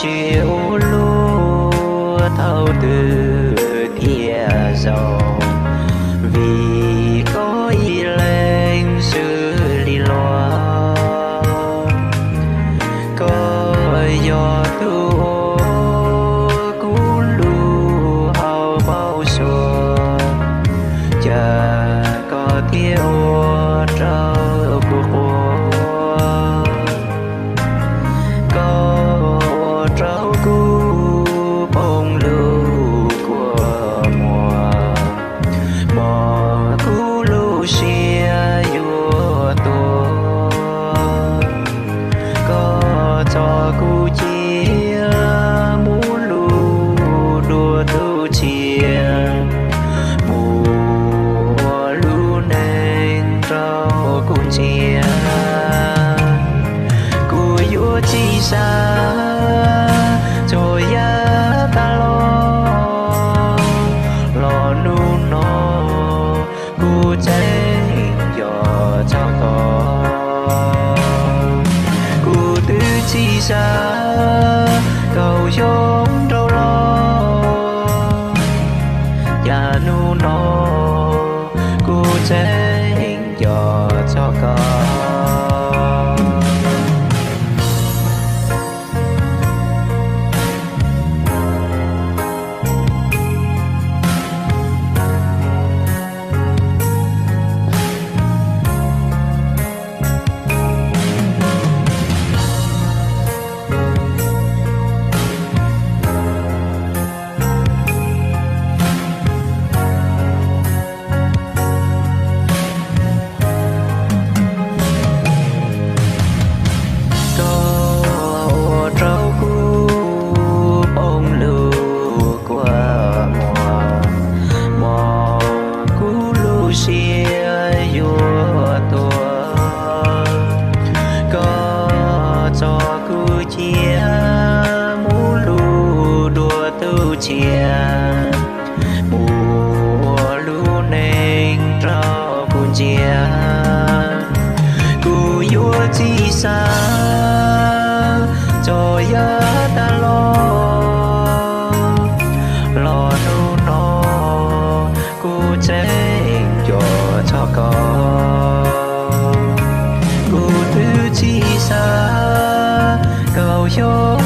Tsis ua luaj thaum twg thiaj zoo, vim koj ib leeg xws li luag. Koj yog tus uas kuv lub hauv paus suav, cas koj thiaj ua rau kuv quaj. Koj ua rau kuv poob lub kua muag, mog kuv lub siab yuav tuag. Koj txo kuv cia mus lub dua tus txhiaj, mus ua lub neej rau kuv ntsia. Kuv yuav tsis xav txog yav tas los, los hnub no kuv tseem nco txog koj. Kuv twb tsis xav kaum xyoo dhau los, cas hnub no kuv tseem nco txog koj. Koj ua rau kuv poob lub kua muag, mog kuv lub siab yuav tuag. Koj txo kuv cia mus lub dua tus txhiaj, mus ua lub neej rau kuv ntsia. Kuv yuav tsis xav txog yav tas los, los hnub no kuv tseem nco txog koj. Kuv twb tsis xav kaum xyoo